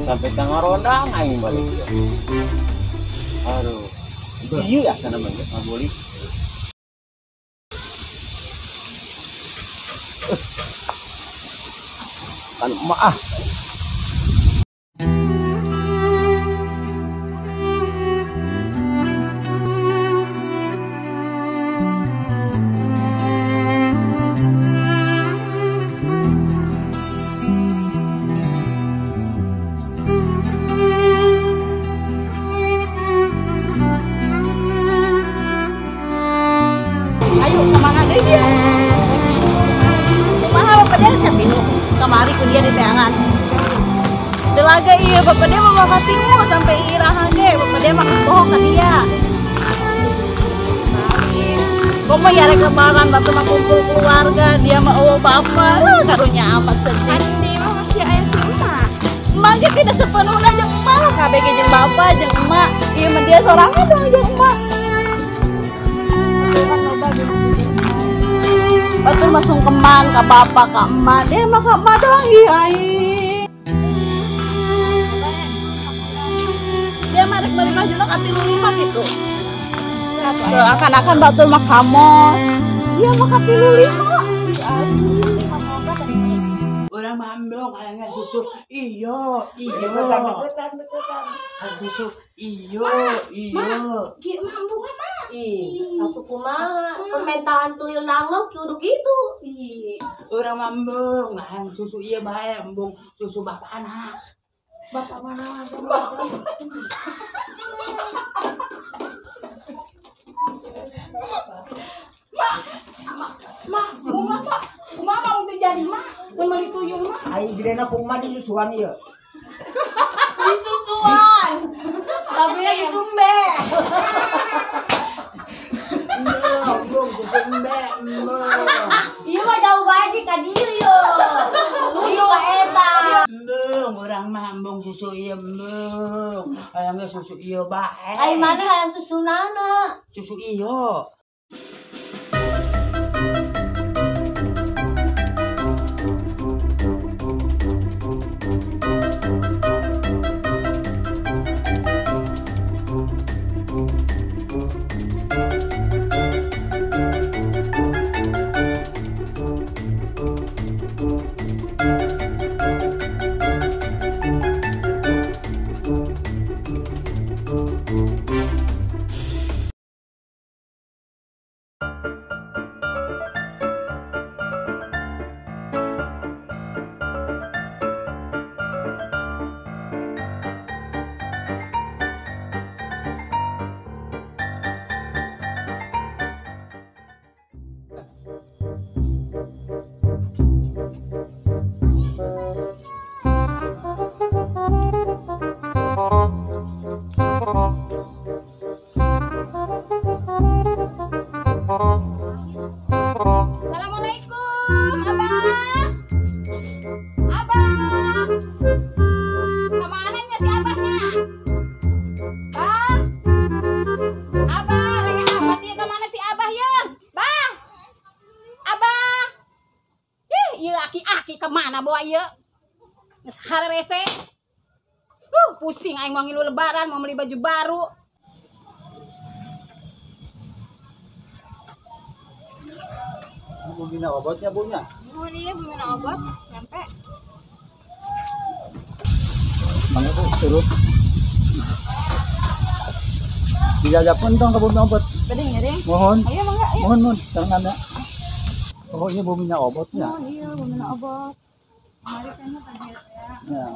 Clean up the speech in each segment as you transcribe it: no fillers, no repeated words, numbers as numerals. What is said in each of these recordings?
Sampai tengah rondang aing balik ya. Aduh. Iya ya sana mah enggak boleh. Kan emak ah. Ayo kemana deh dia? Kumaha bapak dia siap minum? Kamari ku dia di teangan. Telaga iya bapak dia mau katimu sampai iraha ge bapak dia mah bohong ka dia. Komo ya rek lebaran batu mah kumpul keluarga dia mah eueuh bapak lah karunya amat sedih. Andi mah masih aya si emak. Emak ge tidak sepenuhna jeung emak lah kabeh ge jeung bapak jeung emak. Ieu mah dia sorangan dong jeung emak. Batur mah sungkeman ka bapak ka emak dia mah ka emak doang ih aing. Dia mah rek meuli bajuna ka 35 gitu. Seakan-akan batur mah kamos. Dia mah ka 35. Ih aing. Urang mah embung hayangna susu. Iyo, iyo. Susu iyo, iyo. Ki mah embung mah. Ih, atuh kumaha permintaan tuyul nanglok kudu kitu. Ih, urang mah embung hayang susu ieu bae embung susu bapana. Bapak mana? Mak, mak, kumaha mak? Kumaha mau teu jadi mak? Mun meuli tuyul mah. Ai gedena kumaha disusuan ieu? Disusuan. Tapi lagi tumbe. Embung susu embe, embung. Ieu mah jauh bae sih ka dieu yo. Nuju ka eta. Embung urang mah embung susu ieu embung. Hayang ge susu ieu bae. Ai mana hayang susunana? Susu ieu. Assalamualaikum, Abah. Abah. Kemana nya si Abahnya? Bah. Abah, rek amat ieu kemana si Abah ye? Bah. Abah. Ih, ieu aki-aki kemana bawa ieu? Geus harerese. Pusing aing mau ngilu lebaran, mau beli baju baru. Bumina obatnya punya. Oh iya, bumina obat nyampe. Mana bu, turut. Dijajah pun dong ke bumi obat. Bade ngiring. Mohon. Ayo mangga, ayo. Mohon, mohon. Jangan ada. Oh iya bumina obatnya. Oh iya, bumina obat. Mari kayaknya tadi ya. Ya.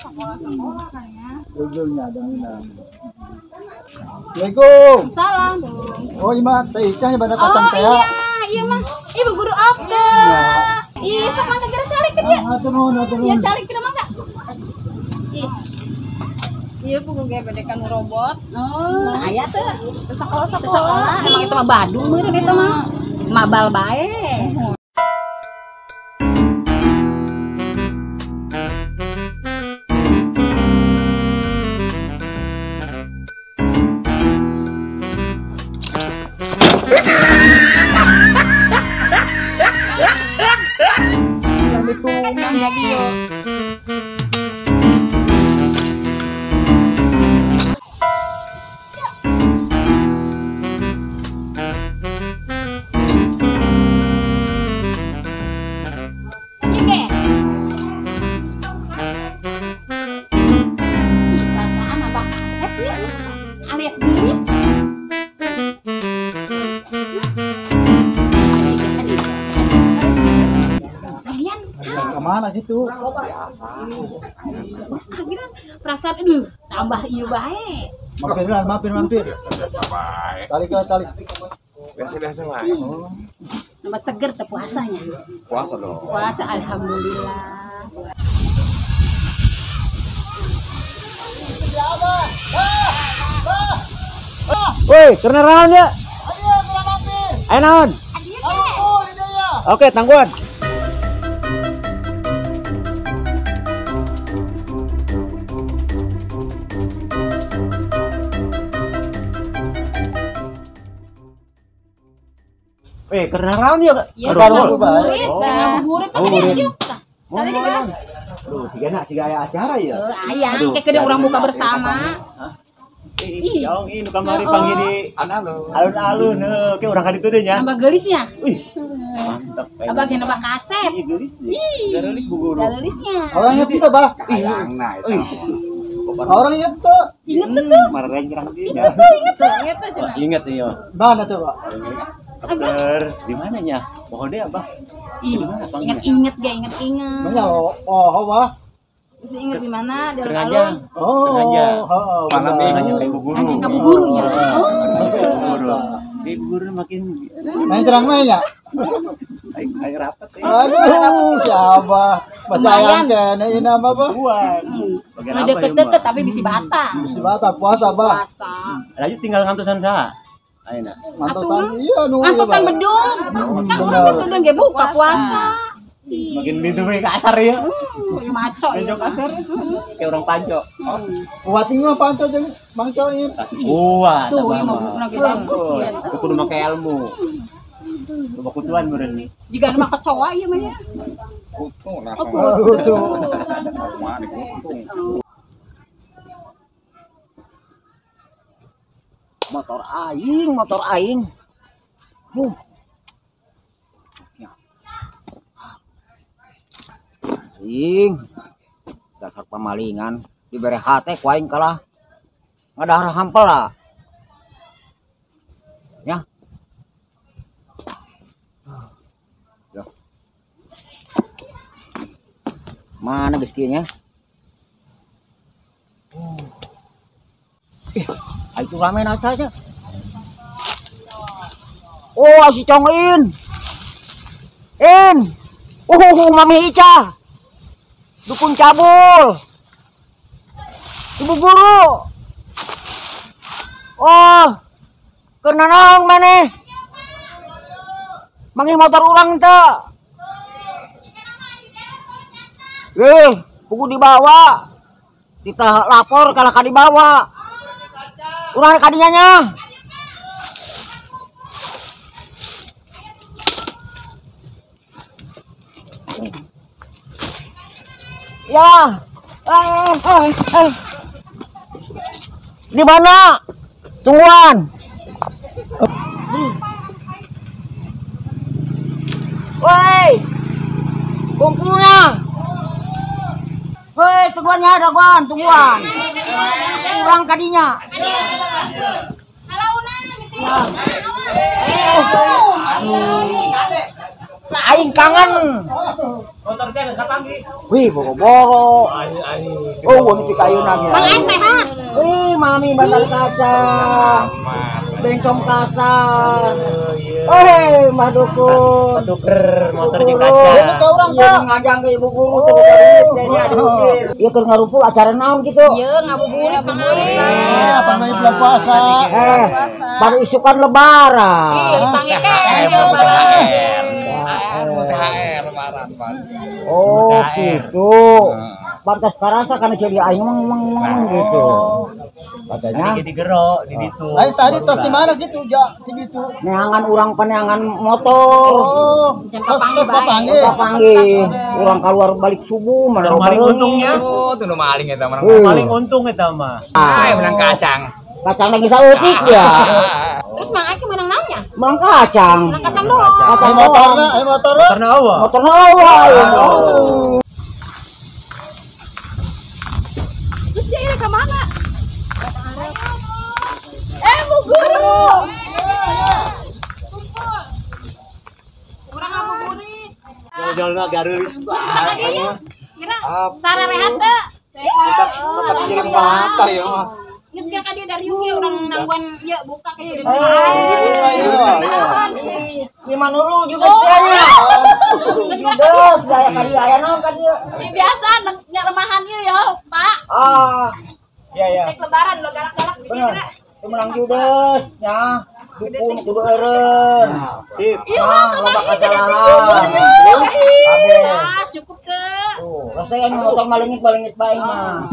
Sekolah-sekolah kan ya. Jujurnya ada minang. Assalamualaikum. Salam. Oh iya, teh Ica nya pada kacang teh. Oh iya, iya mah. Ibu guru apa? Iya, sok mangga geura calik ke dia. Atur nuhun, atur Iya nuhun. calik ke mangga. Ih. Iya, pugu ge bade kan robot. Oh, aya teu. Sekolah-sekolah. Sekolah emang itu mah Badung meureun itu mah. Mabal bae. Yang itu. ditu. Biasa. Mas akhirnya perasaan aduh tambah ieu bae. Mampir lah, mampir. Biasa bae. Calik. Biasa bae. Nama seger teh puasanya. Puasa dong. Puasa alhamdulillah. Woi, karena naon ya? Ayo naon? Oke, tangguhan. Karena naon ya? Iya, ngabuburit, ngabuburit tapi dia. Tadi di mana? Duh, siga aya acara ya. Aya, kayak gede urang buka bersama. Ih, jong ini kamari panggil di alun-alun heuh, ke urang ka ditu deui nya. Tambah geulisnya. Wih. Mantap. Abah ge nambah kasep. Ih, geulis. Geulis bu guru. Geulisnya. Orang inget tuh, Bah. Kayangna eta. Orang inget tuh. Inget tuh. Marah nyerang dia. Inget tuh, inget tuh. Inget iya. Mana coba? Dokter, di mananya? Pohon deh, Abah. Ih, inget-inget ge, inget-inget. Mana oh, Bah. Masih inget di mana? Di alun-alun. Oh, mana nih ibu guru. Ibu gurunya. Oh, ibu guru. Ibu guru makin main cerang mah ya. Aing rapat. Aduh, si Abah. Masih ayang kene ieu nama Bah. Udah deket-deket tapi bisi bata. Bisi bata puasa, Bah. Puasa. Lanjut tinggal ngantosan saha? Ayeuna. Ngantosan iya nu. Ngantosan bedung. Kan urang bedung ge buka puasa. Makin pintu we kasar ya. Kayak maco ya. Kasar. Kayak orang panco. Kuat ini mah panco jeung Mang Coin. Kuat. Tuh, ieu mah bukna ge bagus ya. Kudu make ilmu. Coba kutuan meureun. Jika mah kecoa ieu mah ya. Kutu langsung. Kutu. Kumaha dikutu. Motor aing. Aing dasar pamalingan dibere hate ku aing kalah ngadahar hampel lah ya. Ya. Mana geus kieu nya? Itu rame aja. Oh, si Congin. In. Mami Ica. Dukun cabul. Ibu guru. Oh. Kena naon maneh? Manggih motor urang teu. Buku dibawa. Kita lapor kalau ka dibawa. Urang kadinya nya. Ya. Di mana? Tungguan. Woi. Kumpulnya. Woi, tungguannya, tungguan, tungguan. Urang kadinya. Aing kangen. Motor teh geus kapanggih. Wih, boro-boro. Oh, wong cik ayeuna ge. Mang Aing sehat. Wih, mami bantal kaca. Bengkong kasar. Eh, mah dukun. Tuker motor jeung kaca. Iya, ngajang ke ibu guru tuh duit nya diusir. Ieu keur ngarumpul acara naon gitu? Ieu ngabuburit Mang Aing. Apa namanya bulan puasa? Baru isukan lebaran. Ih, dipanggil THR lebaran, Pak. Oh, gitu. Pantas karasa karena jadi aing meng gitu. Katanya tadi digero di ditu. Ayo tadi tos di mana gitu, ja, di ditu. Neangan urang peneangan motor. Oh, tos papanggih. Papanggih. Urang keluar balik subuh mana maling untungnya. Oh, tuh nu maling eta mah. Maling untung eta mah. Ah, menang kacang. Kacang lagi saeutik ya. Terus Mang Aing menang naonnya? Menang kacang. Menang kacang doang. Kacang motorna, ayo motorna. Motorna eueuh. Motorna eueuh. Terus dia ini ke mana? Bu guru. Kumpul. Urang ngabuburit. Ojolna garulis. Lagi ya. Geura sararehat teu. Tetap jadi mata ya mah. Geus geura ka dieu dari ieu urang nangguan ieu buka ke dieu. Ieu mah nurul juga sebenarnya. Geus geura ka dieu. Gaya ka dieu aya naon ka dieu. Ini biasa nya remahan ieu ya, Pak. Ah. Iya ya. Stek lebaran lo galak-galak bikin geura. Teu menang judes nya. Dukun kudu eureun. Sip. Iya, loba kasalahan. Ah, cukup teu. Tuh, rasanya motor malengit-malengit bae mah.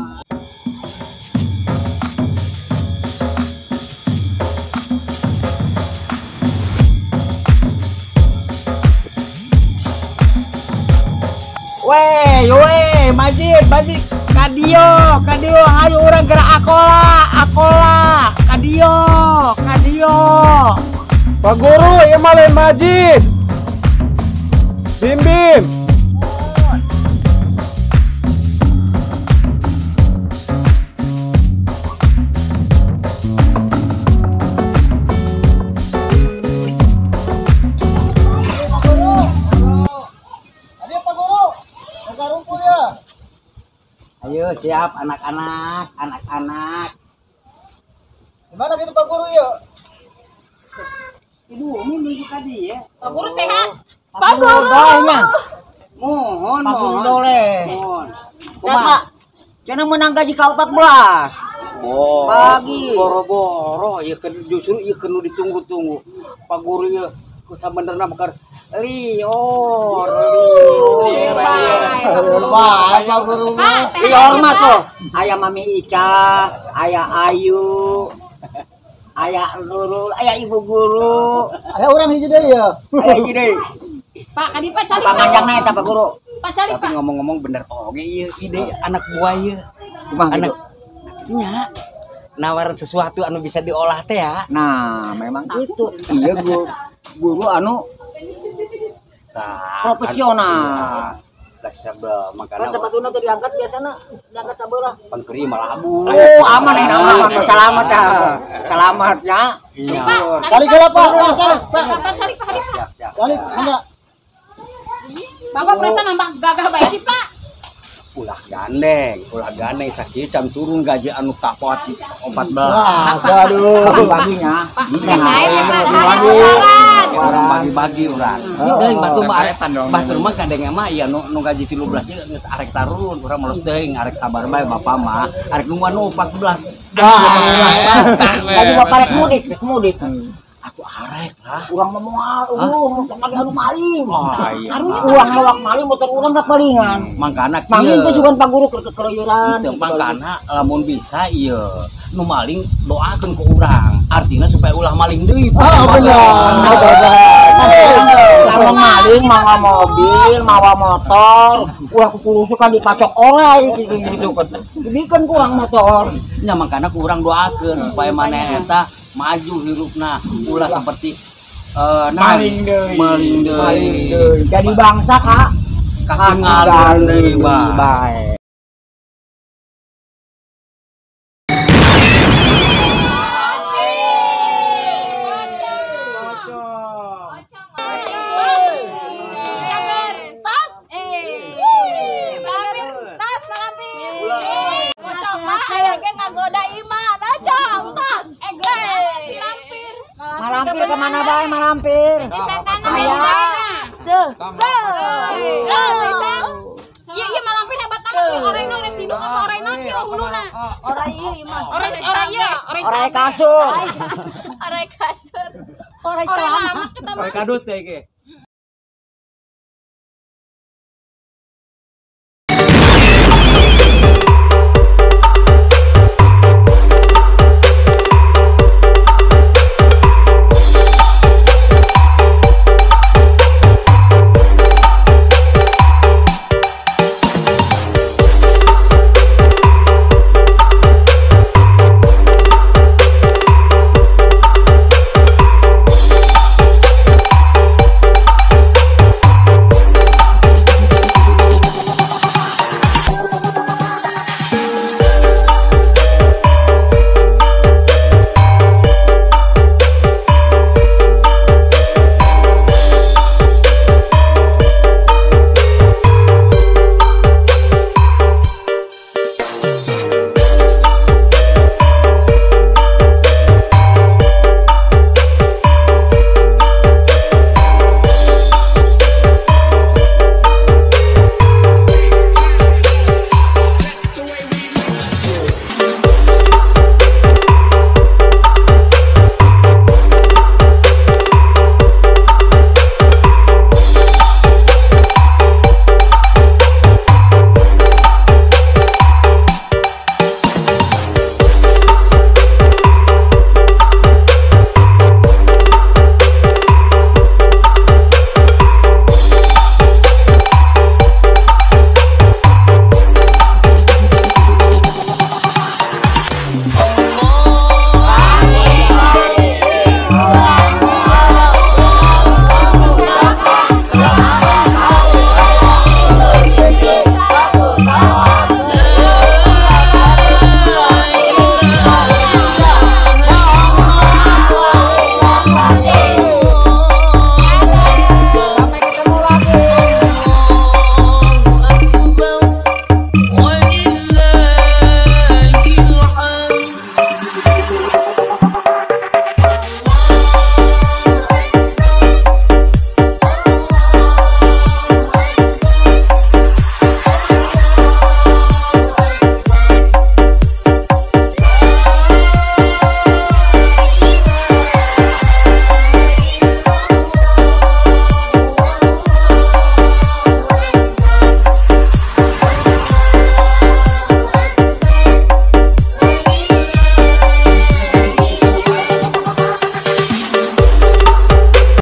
Weh, weh, Majid, Majid, kadio, kadio, ayo orang gerak akola, akola, kadio, kadio. Pak Guru, ieu mah lain Majid. Bim bim. Ayo siap anak-anak, anak-anak. Gimana gitu Pak Guru ya? Ibu, ini tadi ya. Pak Guru sehat. Pak Guru. Mohon, Pak Guru doleh. Mohon. Kumaha? Cenah menang gaji ka 14. Bagi. Boro-boro ieu justru ieu kenu ditunggu-tunggu. Pak Guru ieu ku sabenerna bakar lior, lior. Pak Guru. Lior mah tuh. Aya Mami Ica, aya Ayu, aya Nurul, aya Ibu Guru. Aya urang hiji deui ya. Aya hiji deui. Pak, kadi Pak calik. Panganjangna eta Pak Guru. Pak calik Tapi Pak. ngomong-ngomong bener oge ieu ide anak buah ieu. Kumaha Anak nya nawaran sesuatu anu bisa diolah teh ya. Nah, memang itu. Iya guru, guru anu Tah, profesional. Lah sebel Kan makana sepatuna teh diangkat biasana, diangkat sabelah. pangkeri malabu. Oh, aman ini aman, selamat ya. Selamat ya. Iya. Pak, Kali calik kala Pak. Pak, Pak, Pak. Bapak calik Pak, calik Pak. Siap, siap. Kali enggak. Bapak perasaan nambah gagah bae sih Pak. Ulah gandeng sakieu can turun gaji anu kapot 14. Wah, aduh. Bagi-baginya. Pak, THR ya Pak, THR lebaran. Orang bagi-bagi urang. Deui batur mah Keretan dong. batur mah kadang mah ieu nu gaji 13 ge geus arek tarun, urang melos teuing arek sabar bae bapak mah, arek nungguan nu 14. Tadi bapak rek mudik, rek mudik. Aku arek lah. Urang mah moal, urang motor lagi anu maling. Oh, iya. Urang nolak maling, motor urang gak palingan. Mangkana Mangin kieu. tuh sugan Pak Guru keur kekeluyuran. Teu mangkana lamun bisa ieu nu maling doakeun ku urang. Artina supaya ulah maling deui. Oh, bener. Lamun maling mawa mobil, mawa motor, ulah kukurusukan dipacok orai gitu gitu kan. Dibikeun ku urang motor. Nya mangkana ku urang doakeun supaya maneh eta maju hirupna ulah seperti Maling deui. Maling deui. Maling deui. Jadi bangsa Kak. Katingalan deui bae. Bae. Tas. Malampir, tas malampir. Pocong mah aya ge ngagoda imah. Pocong tas. Si lampir. Malampir kemana bae malampir? Di setan Saya. Tuh. Iya, iya malampir hebat amat tuh orang nu residuk apa orang naon kieu huluna. Orang ieu mah. Orang orang ieu, orang Orai kasur. Arek kasur. Orang Orang celana. lama kita mah. Kadut teh ge.